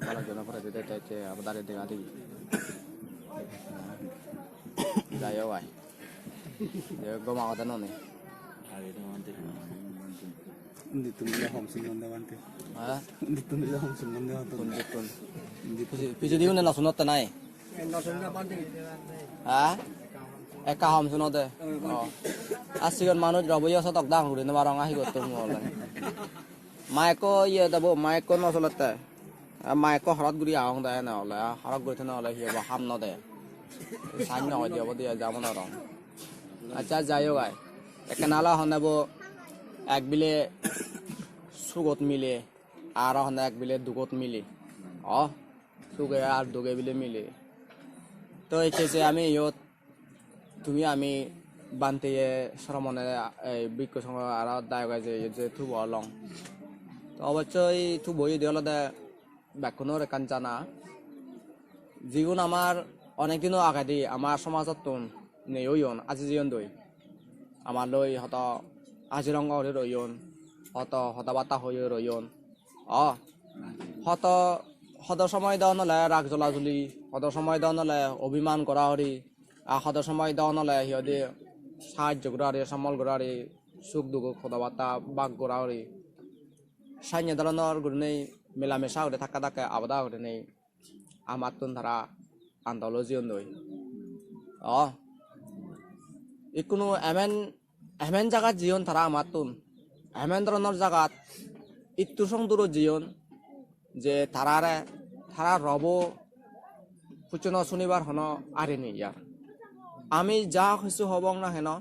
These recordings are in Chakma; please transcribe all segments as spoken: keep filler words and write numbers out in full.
Aro jona pore de de te te abadare dega degi. Jai hok ai. Je goma hoda noni. Indi tun bile hom sin nonde bante. Ha? Indi tun bile hom sin nonde bante. Kun kun. Indi pije pije diune la sunotte nai. Ha? Ekka hom sunode. Oh. Asigon manuj robo yo sotok dang guri no barong ahi gottum ole. Maikko iye debo, maikko no solette. Maikko horot guri aong de ene ole, horot guri thene ole hi obo ham no de. Sain no hoide obo de jamon aro. Accha, jai hok ai. Ekkena ole honne bo ek bile sugot mile, aro honne ek bile dugot mile. O, suge ar duge bile mile. To ecche je ami iyot tumi ami banteye sromone, ei bikku songho aro dayoge je, je tubo olong. To obossoi tubo oyede olode bekkunor ekkan jana. Jigun amar onek dino agedi amar somajottun nei oyon, aji jeyon doi. Amar loi hodo aji rongo guri royon, hodo hoda batta hoi royon. O, hodo, hodo somoy don ole rag jola juli, hodo somoy don ole obiman gora guri, a hodo somoy don ole hi hoide sahajjo gora guri, sombol gora guri, suk dugok hoda batta bag gora guri. Sanye doronor gurinei mela mesa guri thakke thakke abada gurinei amattun tara andolo jeyondoi. O, ikkunu emen, emen jagat jeyon tara amattun, emen doronor jagat ittur song durot jeyon je tarare, tara robo pucchuno sunibar hono ari nei ar. Ami ja hissu hobong na heno,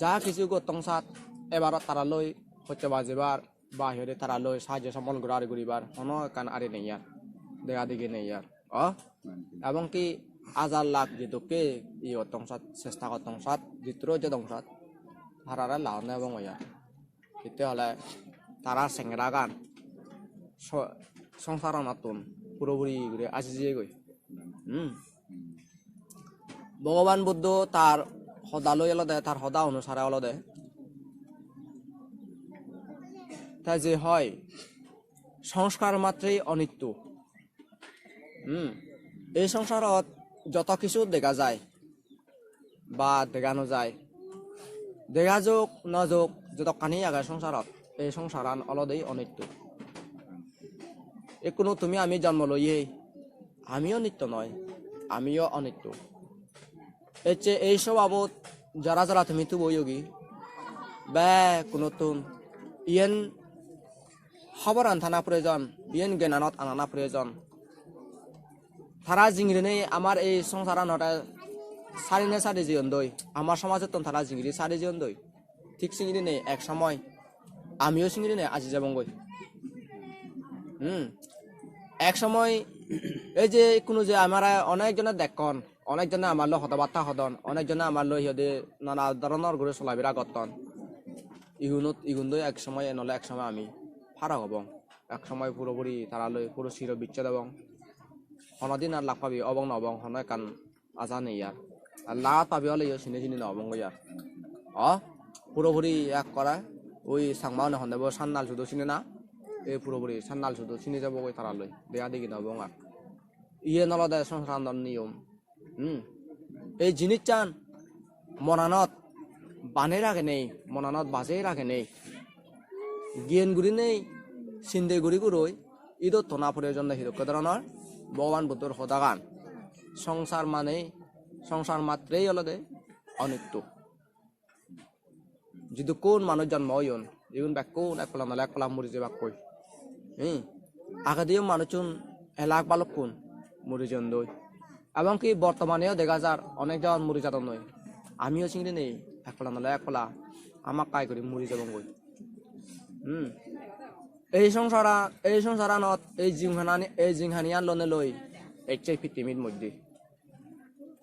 ja hissu gottong sat, ebarot tara loi hocche bajibar ba hi hoide tara loi sahajjo sombol gora guri guribar hono ekkan ari nei ar, dega degi nei ar. O, ebong ki hajar lakh je dokke iye gottong sat, chesta gottong sat, jitturo jodong sat, tarare laonne ebong oi ar. Hitte hole tara sengeragan so-, songsaranattun purapuri guri aji jeyegoi. Hmm. Bhogoban Buddho tar hoda loi olode, tar hoda onusare olode. Te je hoi, "Songskar matrei onitto." Hmm. Ei songsarot joto kisu dega jai ba dega no jai, dega jok no jok, jodokkani age songsarot, ei songsaran olode onitto. Ikkunu tumi ami jonmo loye, amiyo nitto noi, amiyo onitto. Ecche ei sobabot jara jara tumi tubo oyogi, bekkunottun iyen hoboran thana proyojon, iyen gyananot anana proyojon. Tara jingirinei amar ei songsaranore sarine sari jeyondoi, amar somajottun tara jingiri sari jeyondoi. Thik singirinei ek somoy amiyo singirinei aji jebongoi. Hmm. Ek somoy ei je ikkunu je amare onek jone dekkon, onek jone amar loi hoda batta hodon, onek jone amar loi hi hoide nana doronor guri solabira gotton. Igunot, igun doi ek somoy enole ek somoy ami parok obong. Ek somoy puro puri tara loi puro siro bicchot obong. Honodin ar lak pabi obong no obong, hono ekkan aja nei ar. Ar lak pabi oleyo sini sini no obong goi ar. O, puro puri ekkore ui Changma hone honde bo sannal sudo sini na. Ei puro puri sannal sudo sini jabo goi tara loi. Dega degi no obong ar. Iyen olode songsarandor niyom. Hmm. Ei jinissan monanot banei ragenei, monanot bajei ragenei, giyen gurinei, sinde guri guroi, idot tona proyojon nei hidokke doronor Bhogoban Buddhor hodagan. Songsar manei, songsar matrei olode onitto. Jidukkun manuj jonmo oyon, igun bekkun ek pola nole ek pola muri jebakkoi. Hi? Agediyo manuchun elak balukkun muri jeyondoi. Ebong ki bortomaneyo dega jar onek jon muri jadonnoi. Amiyo singiri nei, ek pola nole ek pola hamakkai guri muri jebongoi. Hmm. Ei songsara, ei songsaranot, ei jinghani, ei jinghaniyan lonei loi ecche pittimit moddhe.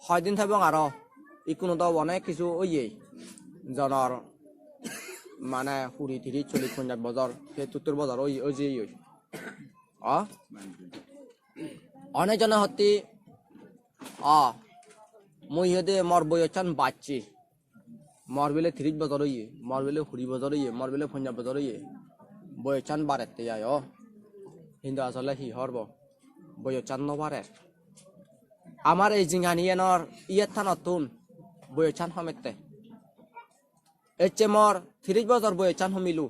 Hoidin thebong aro, ikkunu do onek hissu oye, jonor mane huri, tiris, chollis, ponjash bojor, se tuttur bojor oye, oye, oye. O? Onek jone hotte, o, mui hede mor boyossan bacche. Mor bile tiris bojor oye, mor bile huri bojor oye, mor bile ponjash bojor oye. Boyossan barette ai, o. Hintu asole hi horbo? Boyossan no parer. Amar ei jinghaniyanor iyettanottun boyossan homette. Ecche mor tiris bojor boyossan homilu.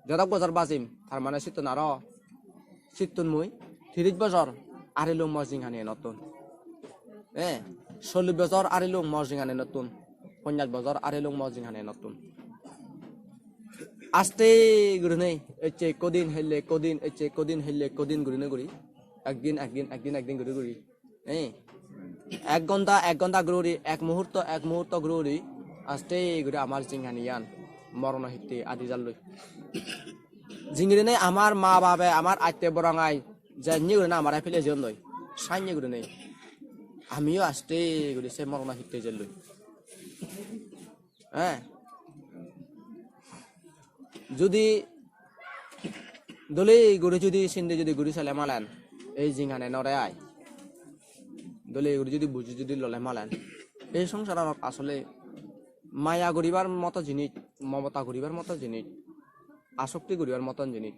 Jedok bojor bajim, tar mane sittun aro, sittun mui tiris bojor arilung mor jinghaniyanottun. Eh, chollish bojor arilung mor jinghaniyanottun. Ponchas bojor arilung mor jinghaniyanottun. Aste gurinei, ecche ekko din, helle ekko din, ecche ekko din, helle ekko din gurinei guri. Ekdin, ekdin, ekdin, ekdin guri guri. Eh, ek ghonta, ek ghonta guri guri, ek muhurto, ek muhurto guri guri, aste guri amar jinghaniyan morono hitte adi jalloi. Jinghirine amar ma babe, amar atte borongai, janye gurine amare pele jeyondoi, sanye gurine. Amiyo aste guri se morono hitte jelloi. Eh. Judi dole guri judi sinde judi guri sele malen, ei jinghanenore ai. Dole guri judi buji judi lole malen, ei songsaranot asole maya guribar moto jinis, momota guribar moto jinis, asokti guribar moton jinis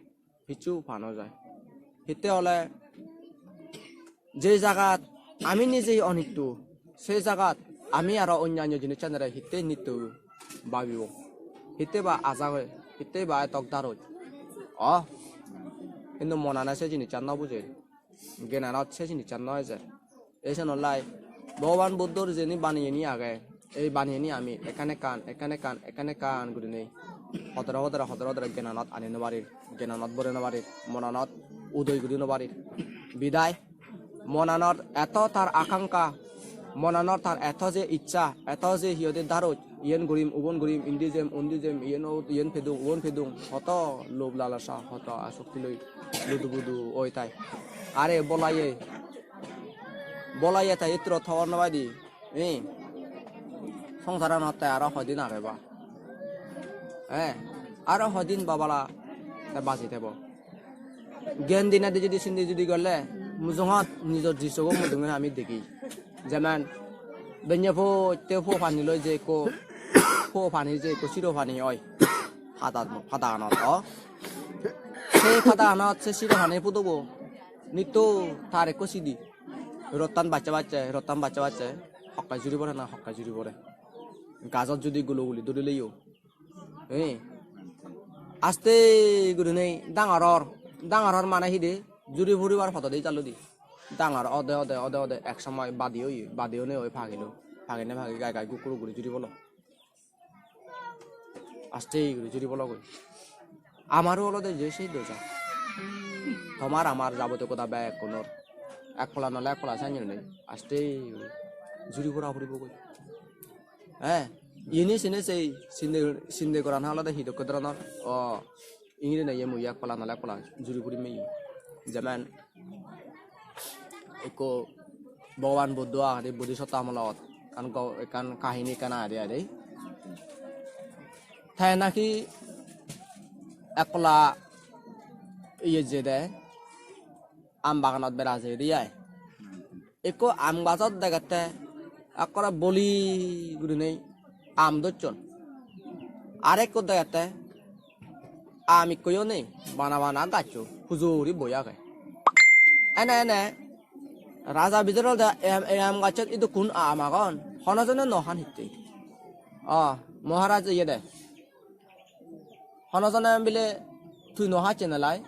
hissu pa no jai. Hitte ole je jagat ami nije onitto, se jagat ami aro onnanno jinissanire hitte nitto babibo. Hitte ba aja hoi, hitte ba etok daroj. O, hintu monane se jinissan no bujer. Gyananot se jinissan no ejer. Ei senollai Bhogoban Buddhor jeni baniyeni age, ei baniyeni ami ekkan ekkan, ekkan ekkan, ekkan ekkan gurinei hodoro hodoro, hodoro hodoro gyananot ani no parir, gyananot bore no parir, monanot udoi guri no parir. Bidai monanot eto tar akankha, monanot tar eto je iccha, eto je hi hoide daroj, iyen gurim, ubon gurim, indi jem, undi jem, iyen o-, iyen pedung, ubon pedung, hoto lob lalasa, hoto asokti loi ludu budu oi tai. Are bolaye, bolaye tai ittoro thobor no paide. Eh, songsaranot te aro hodin age ba? Eh, aro hodin babala te baji thebo? Gyan dinei di judi sindi judi gorle, mujungot nijor jisogo mujunge ami degi. Jemen, benne po, te po pani loi je ekko, po pani je ekko siro pani oi. Pada, padaganot, o. Se padaganot se siro pani pudobo. Nitto tar ekko sidi. Rottan bacche bacche, rottan bacche bacche, hokke juri pore na hokke juri pore. Gajot judi gulo guli durileyo. Eh. Aste gurinei dangor or, dangor or mane hide, juri puribar pododi jalloi di. Dangor ode, ode, ode, ode, ek somoy badi oye, badi onei oi pagilo. Pagine pagi gai gai gukkuru guri juri polo. Aste guri juri bologoi. Amaro olode je sei doja. Tomar amar jabotiyo goda bekkunor. Ek pola nole ek pola sanye nei. Aste guri juri pora puribogoi. Eh, ini sine sei sinde, sinde goran olode hi dokke dhoronor. O, ingiri nei ye mui ek pola nole ek pola juri purim mei. Jemen ekko Bhogoban Buddho agede Bodhisatta amolot, ekkan go-, ekkan kahini ekkan agede, agede. Te naki ekla iye jede, aam baganot bera jede ai. Ekko aam gajot degette ekkore boli gurinei aam docchon. Arekko degette aam ikkoyo nei, bana bana gaccho huju guri boi age. Ene ene raja bidirey olode, "Ei aam, ei aam gacchot idukkun aam agon, hono jone no han hittey?" "O, Maharaj, iye de, hono jone bile tui no hacche nalai,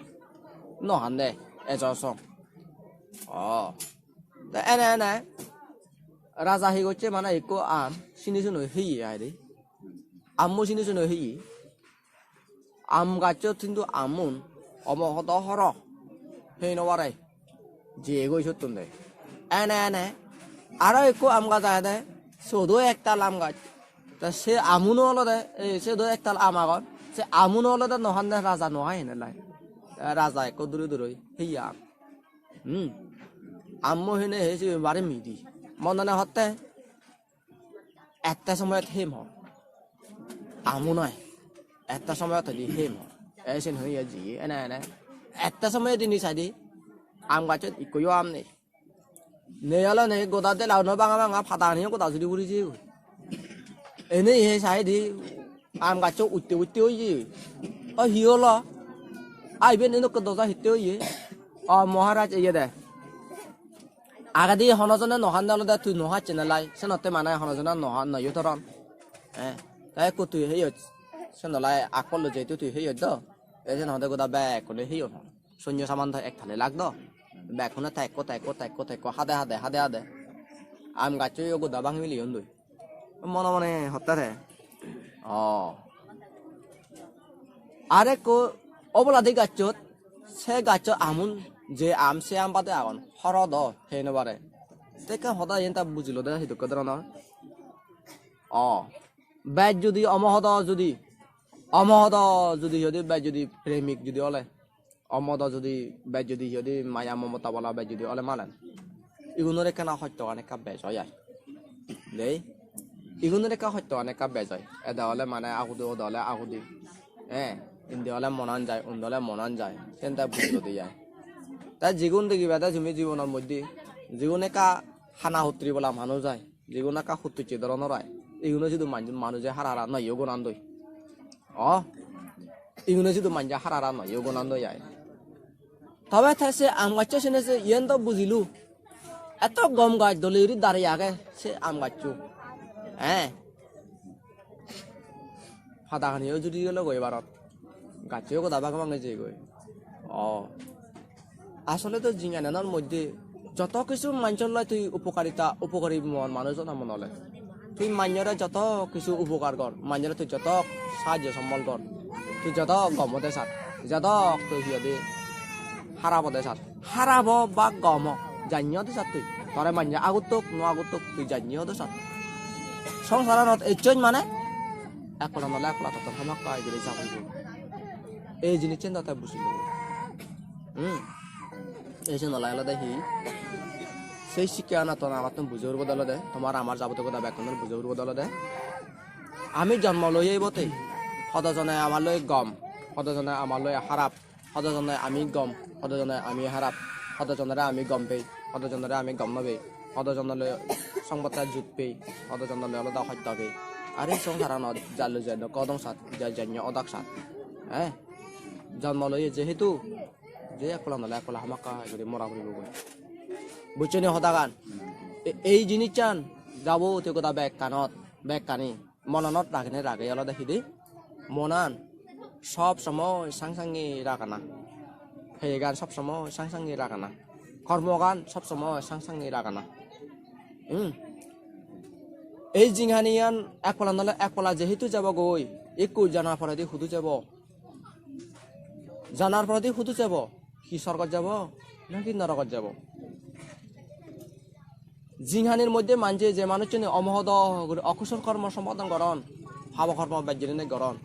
no han de, ejo song." O, te ene ene raja hi gocche, mane ikko aam sini sini heye ai de. Aammo sini sini heye. Aam gacchot hintu aamun obo hodo horo, hei no pare, jeyegoi sottun de. Ene ene aro ekko aam gaj agede, siyodo ektal aam gaj. Te se aamuno olode, ei, siyodo ektal aam agon, se aamuno olode no hande, raja no hai hene lai. Te raja ekko duri duroi heye aam. Hmm. Aammo hene he sibe bare midi. Monane hotte, ette somoyot hem hor. Amu noi. Ette somoyot hedi hem hor. Ei sen hoi jiye ene ene. Ette somoyot ini saide aam gacchot ikkoyo aam nei. Nei ole nei, goda dela uno banga banga padaniyo goda juri puri jeyegoi. Ene he saide aam gaccho utte utte oye. O hi holo? A iben enokke doja hitte oye? O Maharaj, iye de. Agedi hono jone no hande olode tui no hacche ne lai. Senotte mane hono jone no han, no yo toron. Eh, te ekko tui heyoj. Sen olai akkol lo jehetu tui heyoj do. Te sen hode goda bekkune heyon hon. Sonyo saman do ek thali lagdo. Bekkune tekko, tekko, tekko, tekko, hade, hade, hade, hade. Aam gaccho yo goda bhangi mileyon doi. Mone mone hotte te. O. Arekko oboladi gacchot, se gaccho amun je aam, se aam bade agon. Horo do, hei no pare. Te ekkan hoda iyen ta bujilo de, hidokke dhoronor. O. Bej judi omohodo judi, omohodo judi, judi bej judi premik judi ole, omohodo judi bej judi, judi maya momota bola bej judi ole malen, igunor ekkena hostogan ekka bej oi ai. Dei, igunor ekka hostogan ekka bej oi. Eda ole mane agudi, oda ole agudi. Eh, indi ole monan jai, undi ole monan jai. Sen te bujilo de ai. Ta jigun degiba de tumi jibonor moddhe, jigun ekka hana hutri bola manuj ai. Jigun ekka huttucche doronor ai. Iguno sidu manj-, manuje hara hara noyo gunandoi. O, iguno sidu manje hara hara noyo gunandoi ai. Tobe te se aam gaccho sene se iyen do bujilu. Eto gom gaj dole guri darei age se aam gaccho. Eh. Pada haniyo juri gelo goi ebarot. Gaccho goda bhag bhangi jeyegoi. O. Asole to jingananor moddhe joto kisu manjor loi tui upokarita, upokari mon manuj ona mon ole. Tui manjore joto kisu upokar gor, manjore tui joto sahajjo sombol gor, tui joto gom ode sat, joto tui hi hoide harap ode sat, harap o ba gom o, janye ode sat tui. Tore manje aguttok, no aguttok, tui janye ode sat. Songsaranot ecchoj mane ekkola nole ekkola totton hamakkai guri jabogoi. Ei jinissan do te bujilo. Hmm. Ei sen olai olode hi? Sei sikke anattun amattun bujor bodolode, tomar amar jabotiyo goda bekkunor bujor bodolode. Ami jonmo loye ibote, hodojone amar loi gom, hodojone amar loi harap, hodojone ami gom, hodojone ami harap, hodojonore ami gom pei, hodojonore ami gom no pei, hodojonore songbotta jut pei, hodojonore olode hosto pei. Are songsaranot jallu jai no kodong sat, jai janye odak sat. Eh? Jonmo loye jehetu, je ekkola nole ekkola hamakkai guri mora puribogoi. Bujcho ni hodagan? E-, ei jinissan jabotiyo goda bekkanot, bekkani monanot ragene rage olode hidi? Monan sob somoy sang sangi ragana. Heyegan sob somoy sang sangi ragana. Kormogan sob somoy sang sangi ragana. Hmm. Ei jinghaniyan ekpola nole ekpola jehetu jabogoi, ekku janar poredi hudu jabo? Janar poredi hudu jabo? Hi sorgot jabo? Naki norogot jabo? Jinghanir moddhe manje je manuchchune omohodo guri okusol kormo sompadon goron, pabo kormo bejjinei goron,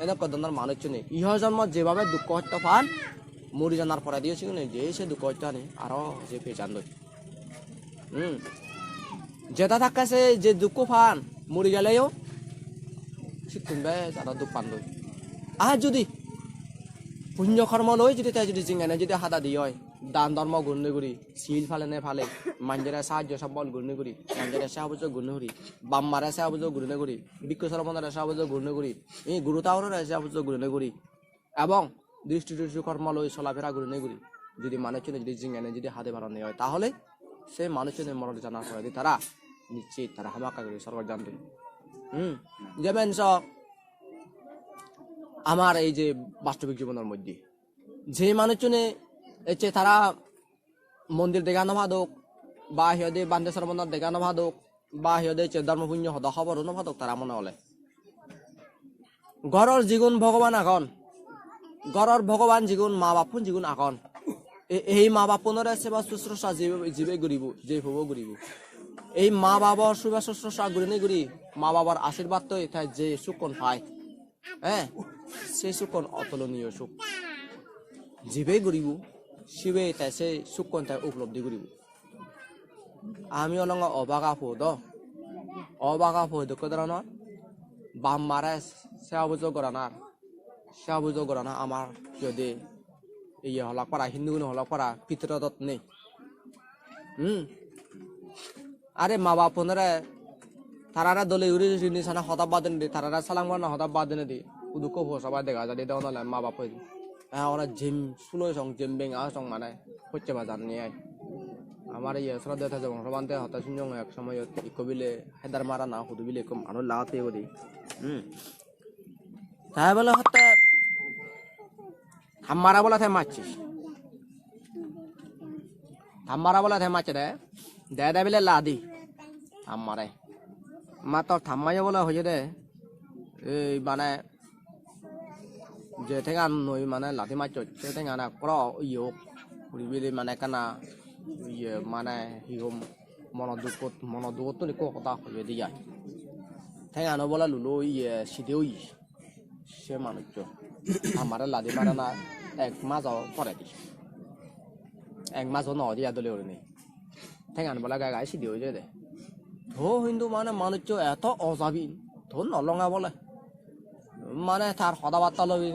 enokko dhoronor manuchchune iho jonmot jebhabe dukko hosto pan, muri janar porediyo sigune je se dukko hostani aro je pejandoi. Hmm. Jeda thakke se je dukko pan, muri geleyo sittun bej aro duk pandoi. Ar judi punyo kormo loi judi te judi jinghani judi hada di oi, dan dhormo gurinei guri, sil palene pale, manjore sahajjo sombol gurinei guri, manjore seba pujjo gurinei guri, bap mare seba pujjo gurinei guri, bikku sromonore seba pujjo gurinei guri, ei guru thakurore seba pujjo gurinei guri, ebong dristi dristi kormo loi solafera gurinei guri, judi manuchchune judi jinghani judi hade paronne oi, tahole se manuchchune morot janar poredi tara nischit tara hamakkai guri sorgot jandoi. Hmm. Jemon so, amar ei je bastobik jibonor moddhe je manuchchune ecche tara mondir dega no padok, ba hi hoide bhante sromonor dega no padok, ba hi hoide ecche dhormo punyo hoda hoboro no padok tara mone hole. Goror jigun Bhogoban agon, goror Bhogoban jigun, ma bappun jigun agon, e-, ei ma bappunore seba susrusha jibe, jibe guribo, je pobo guribo. Ei ma babor seba susrusha gurinei guri, ma babor asirbattoi te je sukkon pai, eh, se sukkon otuloniyo suk. Jibe guribo, sibe te se sukkon te upolobdi guribo. Ami olonge obaga po do. Obaga po dokke dhoronor. Bap mare seba pujjo goranar. Seba pujjo gorana amar hi hoide iye holak para, Hindu gune holak para, pitrot nei. Hmm. Are ma bappunore tarare dole guri rini sana hoda bad dinedi, tarare salam gorana hoda bad dinedi, udukko po sobai dega jai de, degong ole ma bappo. Ora jim suloi song, jim beng a song mane, hocche bajar ni ai. Amar iye sora de thajong, sobante hotte sunjong ek somoyot ikko bile hedar mara na hudu bile ikko manuj lagate guri. Hmm. Te bole hotte hammare bole te macche. Hammare bole te macche de. De de bile ladi. Hammare. Mattor hammayo bole hoye de. Ei mane je tengan noi mane ladi macchot, se tengan ekkore iye ok. Puri bile mane ekkana iye mane hi hom mono dukkot, mono dukkottun ikko hoda hoye de ai. Tengano bole lulo iye side oye. Se manuccho amare ladi marana ek majo poredi. Ek majo no odi adole gurinei. Tengan bole gai gai sidi oi jede. To hintu mane manuccho eto ojabin, to no longa bole. Mane tar hoda batta loi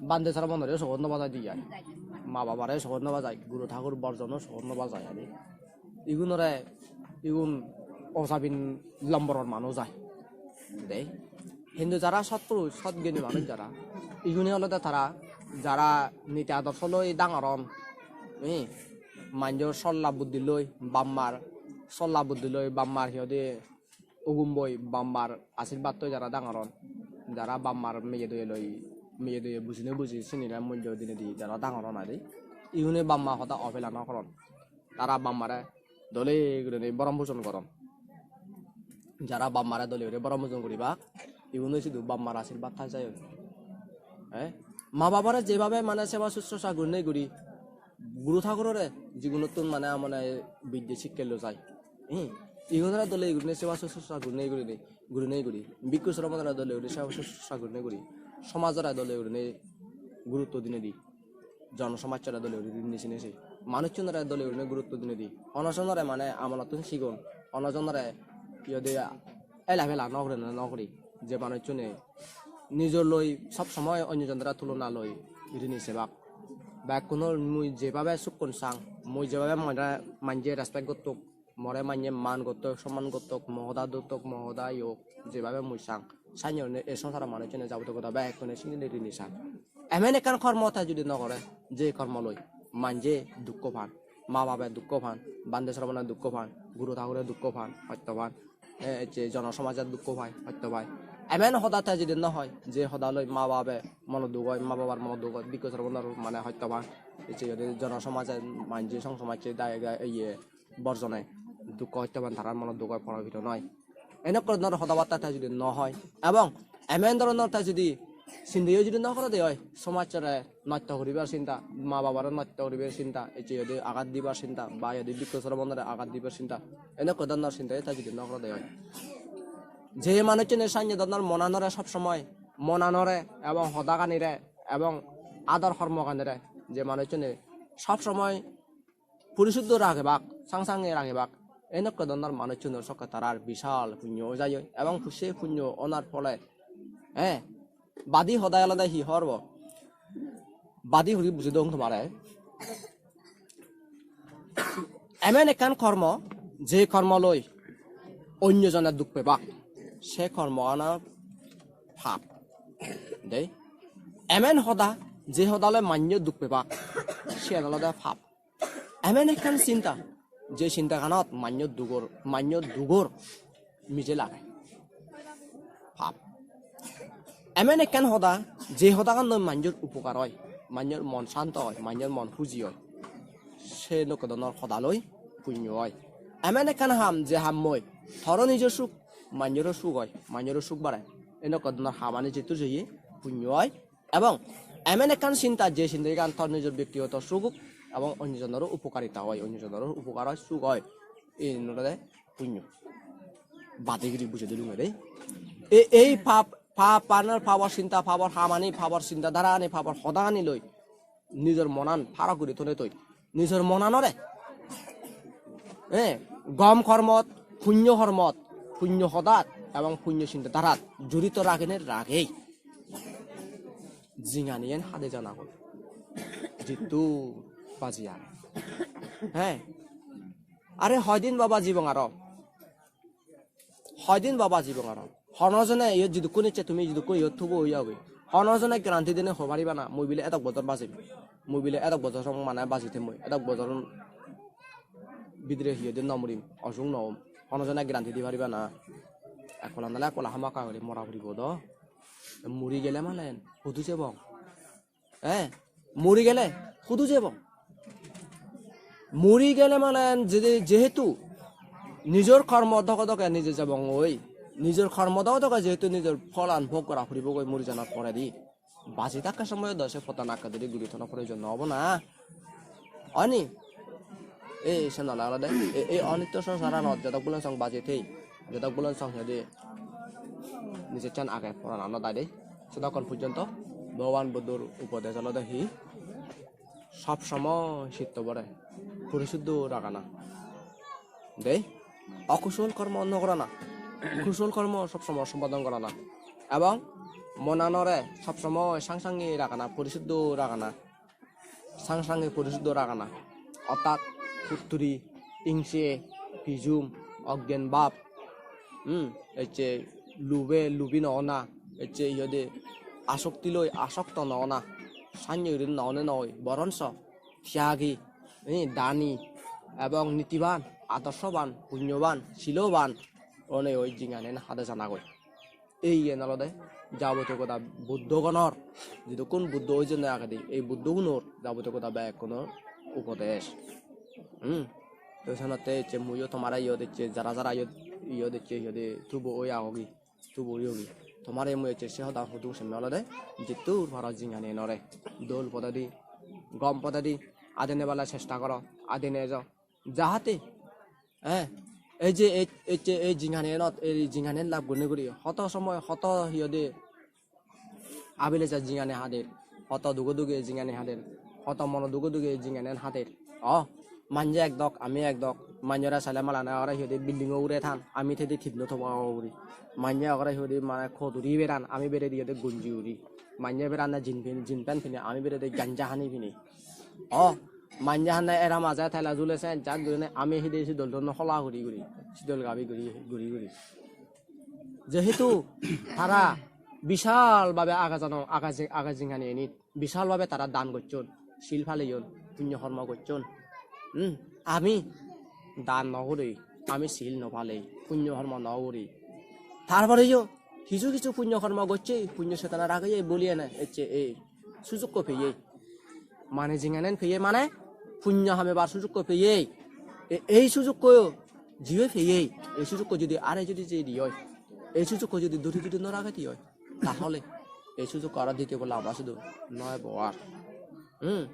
bande sara bonore sogot no bajai di ai. Ma babare sogot no bajai, guru thakur borjono sogot no bajai ani. Igunore, igun ojabin lomboror manuj ai. Dei. Hintu jara sotpurush, sot gyani manuj jara, igune olode tara jara niti adorsho loi dangor on, eh, manjor solla buddhi loi, bap mar solla buddhi loi, bap mar hi hoide ugumboi, bap mar asirbattoi jara dangor on, jara bap mar meye doye loi, meye doye bujine buji sinire mullo dinedi jara dangor on ai de, igune bap ma hoda opela no goron. Tara bap mare dole gurinei borom pojon goron. Jara bap mare dole guri borom pojon guribak, igun oi sidu bap mar ashirbad thai jai. Eh? Ma babare jebhabe mane seba sushrusa gurinei guri, guru thagurore jigunottun mane amone bidde sikke lo jai. Hmm? Igunore dole gurinei seba sushrusa gurinei gurinei, gurinei guri, bhikkhu sromonore dole guri seba sushrusa gurinei guri, somajore dole gurinei gurutto dinei di. Jono somajjore dole guri rini sini se. Manuchchunore dole gurine gurutto dinei di. Hono jonore mane amolottun sigon. Hono jonore iyot ela pela no gurine no guri. Je manuchchune nijor loi sob somoi onyo jonore tulona loi rini sebak. Bekkunor mui jebabe sukkun sang, mui jebabe mane manje respect gottuk, more manye man gottok, somman gottok, mo hoda dottok, mo hoda yok, jebabe mui sang. Sannye gurinei ei songsaro manuchchune jabotiyo hoda bekkune sini rini san. Emen ekkan kormo te judi no gore, je kormo loi manje dukko pan, ma babe dukko pan, bhante sromone dukko pan, guru thagure dukko pan, hotto pan, eh, ecche jono somaje dukko pai, hotto pai. Emen hoda te judi no hoi, je hoda loi ma babe mono duk oi, ma babar mono duk oi, bhikkhu sromonor mane hotto pan, ecche judi jono somaje manje song somajje dai ga iye borjone dukko hotto pan, tarar mono duk oi, probhito noi. Enok dhoronor hoda batta te judi no hoi, ebong emen dhoronor te judi sindeyo judi no gorede oi, somajjore nosto guribar sinta, ma babare nosto guribar sinta, ecche judi agat dibar sinta, ba judi bhikkhu sromonore agat dibar sinta, enok dhoronor sindeyo te judi no gorede oi. Je manuchchune sannye dhoronor monanore sob somoi, monanore ebong hodaganire ebong ador hormoganire, je manuchchune sob somoi purisuddho ragebak, sang sange ragebak, enok dhoronor manuchchunor sokke tarar bishal punyo oi jai oi, ebong se punyo onar phole, eh, badi hodai olode hi horbo? Badi huri buji dong tomare. Emen ekkan kormo, je kormo loi onyo jone duk pebak, se kormo ano pap. Dei. Emen hoda, je hoda loi manye duk pebak, siyan olode pap. Emen ekkan sinta, je sintaganot manyor dugor, manyor dugor mije lage. Pap. Emen ekkan hoda, je hodagan loi manyor upokar oi, manyor mon santo oi, manyor mon huji oi. Se nokko dhoronor hoda loi punyo oi. Emen ekkan ham, je ham loi toro nijo suk, manyoro suk oi, manyoro suk bare. Enokko dhoronor hamani jettur jeye punyo oi. Ebong emen ekkan sinta, je sinta igan tor nijor bektigoto suk ok ebong onyo jonoro upokarita oi, onyo jonoro upokar oi, suk oi. Iyen olode punyo. Badi guri bujei dilunge de. E-, ei pap, pap, panor papor sinta, papor hamani, papor sinta dharani, papor hodani loi nijor monan parok guri tone toi. Nijor monanore, eh, gom kormot, punyo kormot, punyo hodat ebong punyo sinta dharat jorito ragene ragei jinganiyen hade jana goi. Jittu baji age. He. Are hoidin baba jibong aro? Hoidin baba jibong aro? Hono jone iyot jidukkun icche tumi jidukkun iyot thubo oi jagoi. Hono jone guarantee dinei hoi pariba na, mui bile edok bojor bajim. Mui bile edok bojor song mane baji them mui. Edok bojor bidire hi hoide no murim, osuk no om. Hono jone guarantee di pariba na. Ekkola nale ekkola hamakkai guri mora puribo do. Muri gele malen, hudu jebong? Eh, muri gele hudu jebong? Muri gele malen jedi, jehetu nijor kormo doge doge nije jebongoi, nijor kormo doge doge jehetu nijor pholan bhog gora puribogoi muri janar poredi. Baji thakke somoyot do se pottan akke duri guri thona proyojon no obo na? Oni? Ei, sen ole olode, ei, ei onitto songsaranot jodok bolon song baji thei, jodok bolon song hedi nijecchan age porananot ai de, sedokkon pojjonto Bhogoban Buddhor upodes olode hi? Sob somoy sittobore purisuddho ragana. Dei, okusol kormo no gorana, kusol kormo sob somoy sompadon gorana. Ebong monanore sob somoy sang sangi ragana, purisuddho ragana. Sang sangi purisuddho ragana. Ortat putturi, ingse, pijum, oggen bab, hmm, ecche lube, lubi no ona, ecche iyode asokti loi asokto no ona, sannye guri no one noi, boronso tyagi, eh, dani, ebong nitiban, adorsoban, punyoban, siloban, one oi jinghaniyan hade janagoi. Ei iyen olode jabotiyo goda Buddhogonor, jidukkun Buddho oi jeyonde agede, ei Buddhogunor jabotiyo goda bekkunor upodes. Hmm. To senotte ecche muiyo tomare iyot ecche jara jara iyot, iyot ecche iyot tubo oi agogi, tubo oyogi. Tomare mui ecche se hoda hudung semme olode jittur paro jinghaniyanore dol podedi, gom podedi adi nebala chesta goro, adi nejo. Jahate, eh, ei je ei, ei je ei jinghaniyanot, ei jinghaniyan lab gurinei guri, hoto somoy, hoto hi hoide abile ja jinghani hader, hoto dugo duge jinghani hader, hoto mono dugo duge jinghaniyan hader. O, manje ek dok, ami ek dok, manjore sale malane ore hi hoide building-o ugure than, ami thedi thidno toba ugure. Manje ore hi hoide mane coat uri beran, ami beredi hi hoide gonji uri. Manje berane jean pin, jean pant pini, ami beredi ganja hani pini. O, manje hande era maje tela jule sen, jak gurinei ami hide sidol don hola guri guri, sidol gabi guri, guri guri. Jehetu tara bishal bhabe aga jano, aga ji-, aga jinghaniyanit bishal bhabe tara dan gocchon, sil paleyon, punyo hormo gocchon. Hmm, ami dan no guri, ami sil no palei, punyo hormo no guri. Tar poreyo kichu kichu punyo hormo gocche, punyo chetona rageye boli ene ecche ei sujukko peye. Mane jinghaniyan peye mane punyo hamebar sujukko peye. E-, ei sujukko jibe peye, ei sujukko judi are judi jedi oi, ei sujukko judi duri duri no ragedi oi, tahole ei sujukko aro ditiyo bolla ama sudu noi bo ar. Hmm.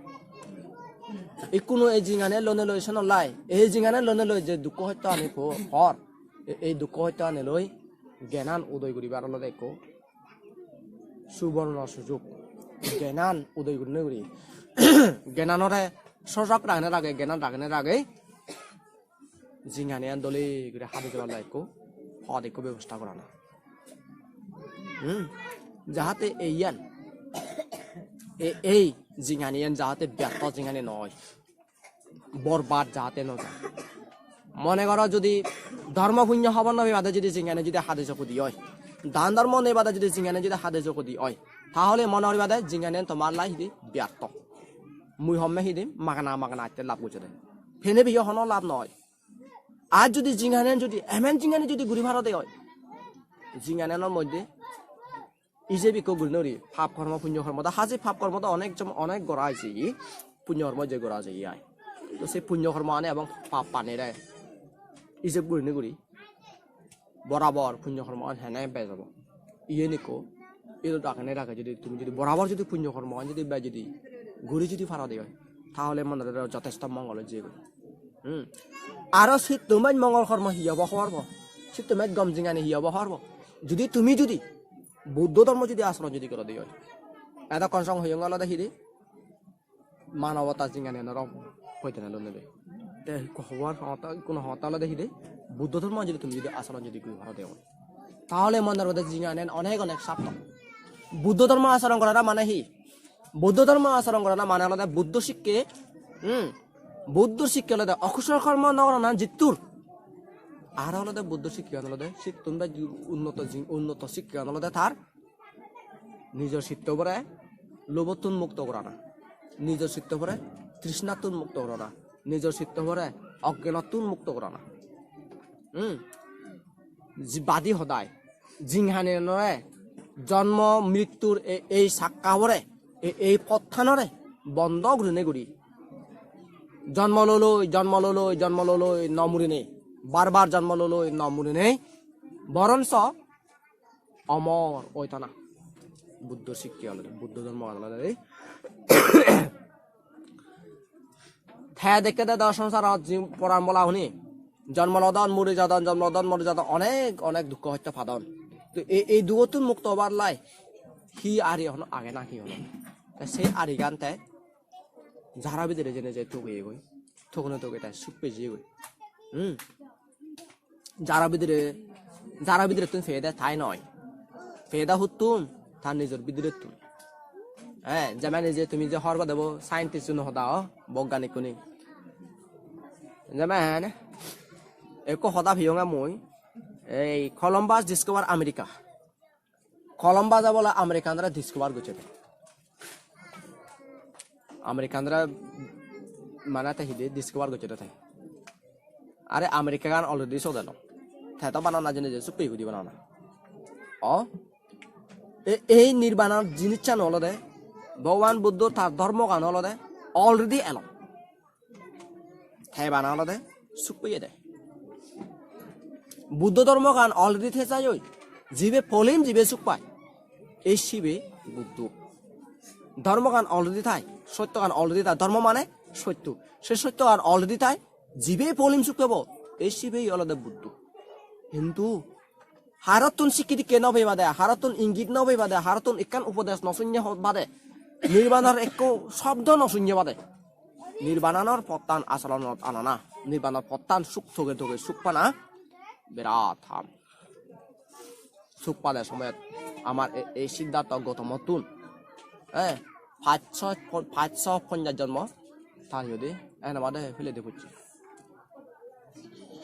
Ikkunu ei jinghaniyan lonei loi senollai, ei jinghaniyan lonei loi je dukko hosto ani po-, por, e-, ei dukko hosto ani loi gyanan udoy guribar olode ekko suborno sujuk. Gyanan udoy gurinei guri. Gyananore sojak ragene rage, gyanan ragene rage. Jinghaniyan dole guri hadi jebar lai ekko pod ekko bebosta gorana. Hmm. Jahate eiyan, e-, ei jinghaniyan jahate byartho jinghani noi. Borbad jahate no jai. Mone goro judi dhormo punyo hobor no pebade judi jinghani judi hade jokudi oi, dan dhormo nebade judi jinghani judi hade jokudi oi, tahole mone goriba de jinghani tomar lai hidi byartho. Mui homme hidi magana magana atte lab gocchede. Pene biyo hono lab noi. Ar judi jinghani judi emen jinghani judi guri paro de oi, jinghani no moddhe ijeb ikko guri no guri, pap kormo, punyo kormo, da haji pap kormo da onek jom-, onek gora age, punyo kormo je gora age ai. To se punyo kormo ani ebong pap ani re ijeb guri no guri, borabor punyo kormo an hene bej obo. Iyen ikko, iyen ragene rage jodi tumi jodi borabor jodi punyo kormo an jodi bej jodi guri jodi paro de oi, tahole monore jotesto mongol oi jebo. Hmm. Aro sitto maj mongol kormo hi obo hobor po? Sitto maj gom jinghani hi obo hobor po? Judi tumi judi Buddho dhormo judi asoron judi gorode oi, edokkon song hoyong olode hidi? Manobota jinghani onoro poitene lonne de. Te hobor hota, kono hota olode hidi? Buddho dhormo judi tumi judi asoron judi guri gorode oi, tahole mone gorode jinghani onek onek sarthok. Buddho dhormo asoron gorana mane hi? Buddho dhormo asoron gorana mane olode Buddho sikke, hmm, Buddho sikke olode okusol kormo no gorana jittur. Aro olode Buddho sikkegan olode sittun bej unnoto jin-, unnoto sikkegan olode tar Nijor sittobore lobottun mukto gorana, nijor sittobore trishnattun mukto gorana, nijor sittobore oggenottun mukto gorana. Hmm? Ji-, badi hodai, jinghanenore, jonmo mrittur e-, ei sakkabore, e-, ei pottanore bondo gurinei guri. Jonmo loloi, jonmo loloi, jonmo loloi no murinei, bar bar jonmo loloi no murinei, boronso omor oi tana. Buddho sikke olode, Buddho dhormo olode. Te dekke de do songsarot ji poran bola huni. Jonmo lodon, muri jadon, jonmo lodon, muri jadon, onek, onek dukko hosto padon. To ei, ei dugottun mukto obar lai hi ari hono age na hi hono? Te sei arigan te jara bidire jene je togeyegoi, togone toge te suk pejeyegoi. Hmm. Jara bidire, jara bidirettun peyede tai noi. Peyede huttun? Tar nijor bidirettun. Eh, jemon ei je tumi je hobor debo scientist-uno hoda o, boggani kuni. Jemon, ekko hoda peyonge mui, ei Columbus discover America. Columbus-e bole Americanore discover gocche de. Americanore mane te hidi discover gocche de te. Are Americagan already sot elo. Te to banana jene je sukke gudi banana. O, e-, ei nirbanar jinissan olode, Bhogoban Buddho tar dhormogan olode already elo. Te bana olode suk peyede. Buddho dhormogan already te jai oi. Jibe polim, jibe suk pai, ei sibe Buddho. Dhormogan already tai, sottogan already tai. Dhormo mane sotto. Se sottogan already tai, jibe polim suk pebo, ei sibe olode Buddho. Hintu harottun sikke dikke no pebade, harottun ingit no pebade, harottun ekkan upodes no sunne bade, nirbanor ekko sobdo no sunne bade, nirbananor pottan asoronot anana, nirbanor pottan suk toge toge suk pana birat ham. Suk pade somoyot amar e-, ei Siddhartho Gautomottun, eh, pachsho, pachsho ponjash jonmo tar iyot ene bade peledi pocche.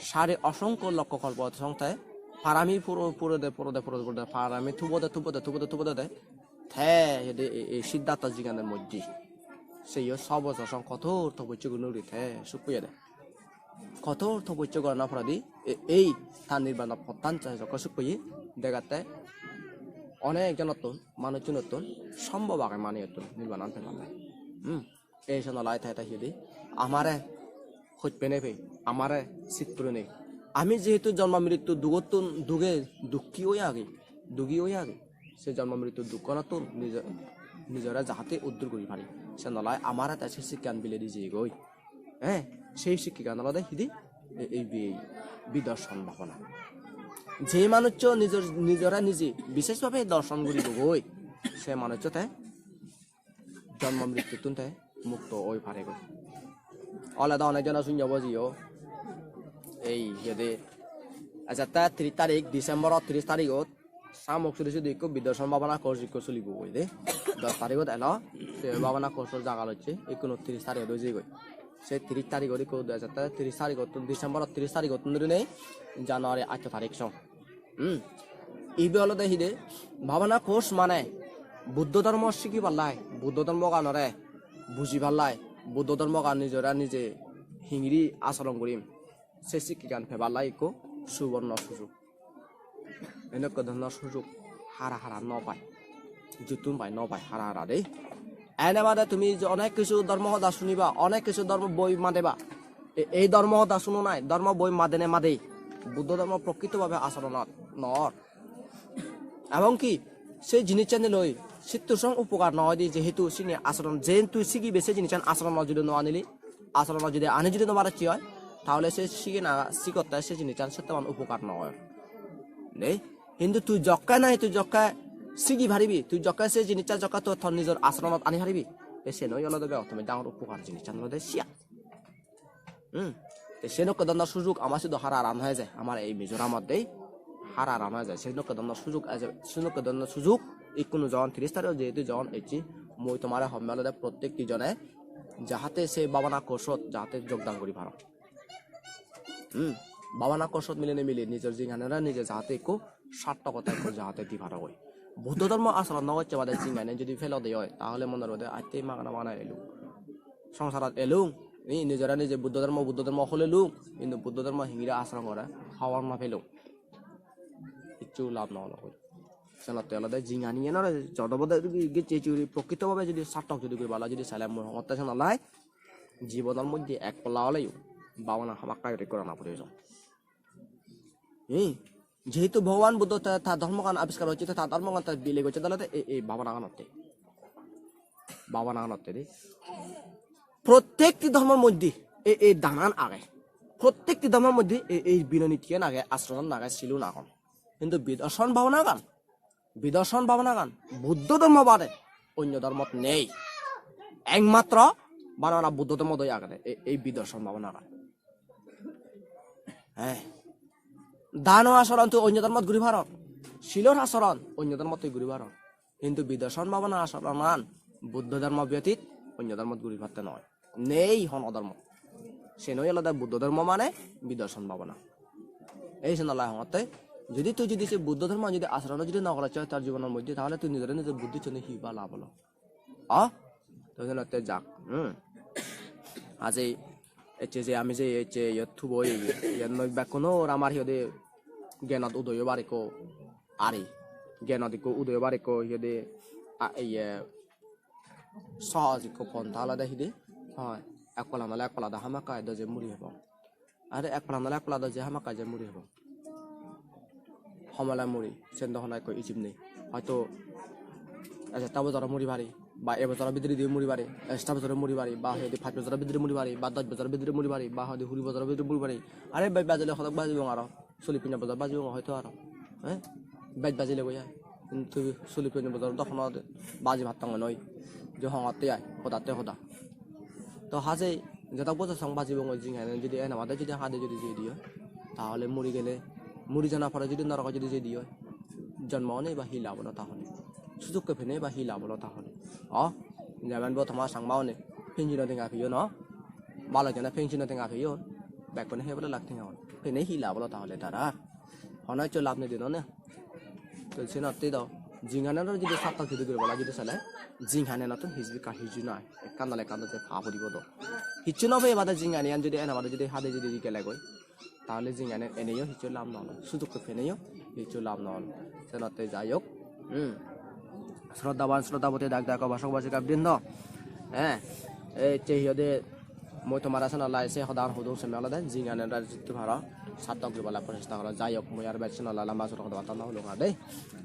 Sari osongkho lokkho kolpo song te parami puro-, purode, purode, purode, purode, parami tubode, tubode, tubode, tubode de. Te iyot ei, ei Siddhartho jiganor moddhe. Seyo so bojor song kotor topossya guri guri te suk peyede. Kotor topossya gorana poredi e-, ei ta nirbanor pottan te jokke suk peye degatte onek jonottun, manucchunottun sombhob age maneyottun nirbanan pebatte. Hmm. Ei sonolai te te hiyedi amare hojpene pei, amare sit purene. Ami jehetu jonmo mrittu dugottun duge dukki oi agi, dugi oi agi, se jonmo mrittu dukkonottun nijo-, nijore jahate uddur guri pari. Sonolai amare te se sikkegan bile di jeyegoi. Eh, sei sikkegan olode hidi? E-, ei bi-, bidarson bhabona. Je manuccho nijor, nijore nije bishesh bhabe darson guribogoi, se manuccho te jonmo mrittuttun te mukto oi paregoi. Olode onek jone sunyo bojiyo. Ei iyede, ejette tris tarik, December-ot tris tarigot, samuk suri sudi ikko bidarson bhabona course ikko sulibo goi de. Dos tarigot elo, se bhabona course-or jaga locche, ikkunu tris tarigot oi jeyegoi. Se tris tarigot ikko ejette, tris tarigottun, December-ot tris tarigottun dhurinei January atto tarik song. Hmm. Ibe olode hide? Bhabana course mane Buddho dhormo sigibar lai, Buddho dhormoganore bujibar lai, Buddho dhormogan nijore nije hingiri asoron gurim, se sikkegan pebar lai ikko suborno sujog. Enokko dhoronor sujog hara hara no pai, juttun pai no pai hara hara de. Ene bade tumi je onek kisu dhormo hoda suniba, onek kisu dhormo boi madeba. E-, ei dhormo hoda suno nai, dhormo boi madene madei Buddho dhormo prokrito bhabe asoronot no or. Ebong ki se jinissani loi sittur song upokar no oide, jehetu sini asoron, jen tui sigibe se jinissan asoronot judi no anili, asoronot judi ani judi no parocchi oi, tahole se sigena sigotte se jinissan settoman upokar no or. Nei? Hintu tui jokke nai, tui jokke sigi paribi, tui jokke se jinissan jokke to-, tor nijor asoronot ani paribi, te sen oi olode begottun dangor upokar jinissan olode siyan. Hmm. Te senokke dhoronor sujog ama sidu hara hara no eje, amar ei Mizoramot dei hara hara no eje. Senokke dhoronor sujog eje, senokke dhoronor sujog ikkunu jon tris tarikh jehetu jon ecche, mui tomare homme olode prottekti jone jahate se bhabana course-ot jahate jogdan guri paro. Hmm. Bhabana course-ot milinei mili nijor jinghanore nije jahate ekku sarthokota ekku jahate di parogoi. Buddho dhormo acharon no gocche bade jinghani jodi pelo de oi, tahole mone gorode atte magana magana elung. Songsarot elung, ni nijore nije Buddho dhormo, Buddho dhormo holelung, hintu Buddho dhormo hingiri acharon gore hobor no pelung. Hissu lab no olo. Senotte olode jinghani enore jodo bode gecche guri prokrito bhabe jodi sartok jodi guri bala jodi sale mui hongotte sen olai jibonor moddhe ek polla oleyo bhabana hamakkai guri gorana proyojon. Hi? Jehetu Bhogoban Buddho ta, ta dhormogan abiskar gocche, ta dhormogan ta bile gocche, dale ei, ei bhabanagan otte. Bhabanagan otte de. Prottekti dhormor moddhe ei, ei danan age. Prottekti dhormor moddhe ei, ei binonitiyan age, asronan age, silun agon. Hintu bidarson bhabanagan, bidarson bhabanagan Buddho dhormo bade onyo dhormot nei. Ekmatro bana bana Buddho dhormot oi agede ei, ei bidarson bhabanagan. He. Dano asoron tui onyo dhormot guri paror. Silor asoron onyo dhormot tui guri paror. Hintu bidarson bhabana asoronan Buddho dhormo byotit onyo dhormot guri patte noi. Nei hono dhormo. Sen oi olode Buddho dhormo mane bidarson bhabana. Ei sen olai hongotte, jodi tui jodi se Buddho dhormo jodi asoron jodi no gorocchos tor jibonor moddhe, tahole tui nijore nije Buddho hocchone hi ba lab olo? A? To senotte jak. Hmm. Aje ecche je ami je ecche iyot thubo oye, iyot noi bekkunor amar hi hoide gyanot udoyo bar ikko ari. Gyanot ikko udoyo bar ikko hi hoide a, iye sohoj ikko pontha olode hidi. Hoi, ek pala nole ek pala do hamakkai do je muri hebong. Are ek pala nole ek pala do je hamakkai je muri hebo. Homole muri, sen do hono ekko ijib nei. Hoito ek ekta bojoro muri pari, ba e bojoro bidire di muri pari, ek ekta bojoro muri pari, ba hoide pach bojoro bidire muri pari, ba dosh bojoro bidire muri pari, ba hoide huri bojoro bidire muri pari. Are bej bajile hodok bajibong aro, sollish ponjash bojor bajibong hoito aro. He? Bej bajile goi ai. Hintu sollish ponjash bojor do hono baji pattong noi. Je hongotte ai, hodatte hoda. To haje jodok bojor song bajibongoi jinghani jodi ene bade jodi hade jodi jei diyo, tahole muri gele, muri jana pore jodi norogot jodi jei diyo, jonmo onei ba hi lab olo tahole? Sujokke penei ba hi lab olo tahole? O, jemon bo tomar Changma onei pension o tenga peyon, o, balo jone pension o tenga peyon, bekkune he bole lak tenga on. Penei hi lab olo tahole tarar? Hono hissu lab nei de none. To senotte do jinghanianore jodi sartok jodi guri bala jodi sele, jinghanianottun hijbikka hiju nai. Ekkan nole ekkan do je pa puribo do. Hissu no peye bade jinghanian jodi ene bade jodi hade jodi gele goi, tahole jinghanian eneyo hissu lab no olo. Sujokke peneyo hissu lab no olo. Senotte jai hok, hmm. Shraddhaban shraddhaboti dak dak upasok upasika brindo. Eh, ecche hi hoide mui tomare sen olai se hodan hudung seme olode jinghanianore jittu paro sartok guriballai prochesta goro. Jai hok, mui ar bej sen olai lamba suro hoda batta no hulung ar de.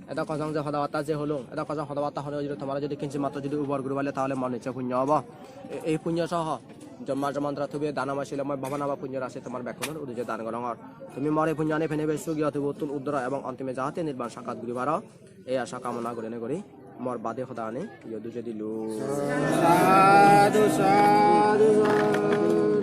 Edokkon song je hoda batta je hulung, edokkon song hoda batta hone jodi tomare jodi kinchi matro jodi upokar guriballai tahole mor nichchoy punyo obo. E-, ei punyo soho jonmar jonmantore tumi danomoy silomoy bhabanomoy punyo rasi tomar bekkunor uddije dan gorongor. Tumi mor ei punyani penei bej sugi otibo uttul uddoro ebong ontime jahate nirban sakkat guri paro. Ei asha kamona gurinei guri mor badi hodani iyot ujei dilung. Sadhu, sadhu, sadhu.